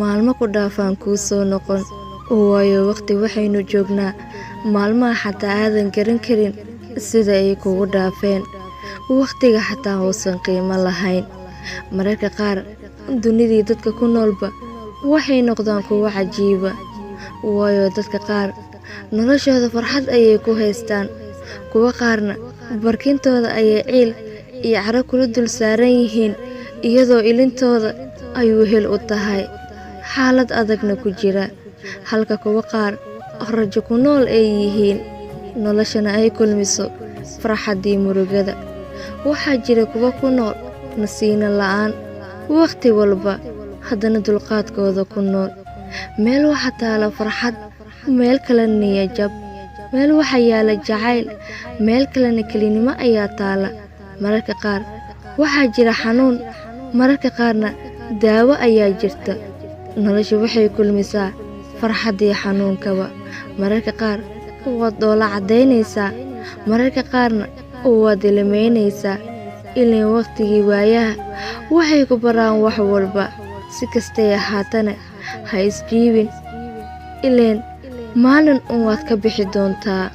Maalmo ku dhaafaan kuu soo noqon, waayo waqti waxaynu joognaa maalmaha xataa aadan garan karin sida ay kugu dhaafeen. Waqtiga xataa uusan qiimo lahayn. Mararka qaar dunidii dadka ku noolba waxay noqdaan kuwo cajiiba, waayo dadka qaar noloshooda farxad ayay ku haystaan, kuwo qaarna barkintooda ayay ciil iyo caro kula dul saaran yihiin, iyadoo ilintooda ay wehel u tahay xaalad adagna ku jira, halka kuwo qaar rajo ku nool ay yihiin, noloshana ay kulmiso farxaddii murugada. Waxaa jira kuwo ku nool nasiino la'aan wakhti walba, haddana dulqaadkooda ku nool. Meel waxa taala farxad, meel kalena niyajab. Meel waxa yaala jacayl, meel kalena kelinimo ayaa taala. Mararka qaar waxaa jira xanuun, mararka qaarna daawo ayaa jirta. Nolosha waxay kulmisaa farxaddii xanuunkaba. Mararka qaar waad dhoola caddaynaysaa, mararka qaarna waad ilmaynaysaa. Ileen waqtigii waayaha waxay ku baraan wax walba. Si kastay ahaatana ha isdhiibin, ileen maalin un waad ka bixi doontaa.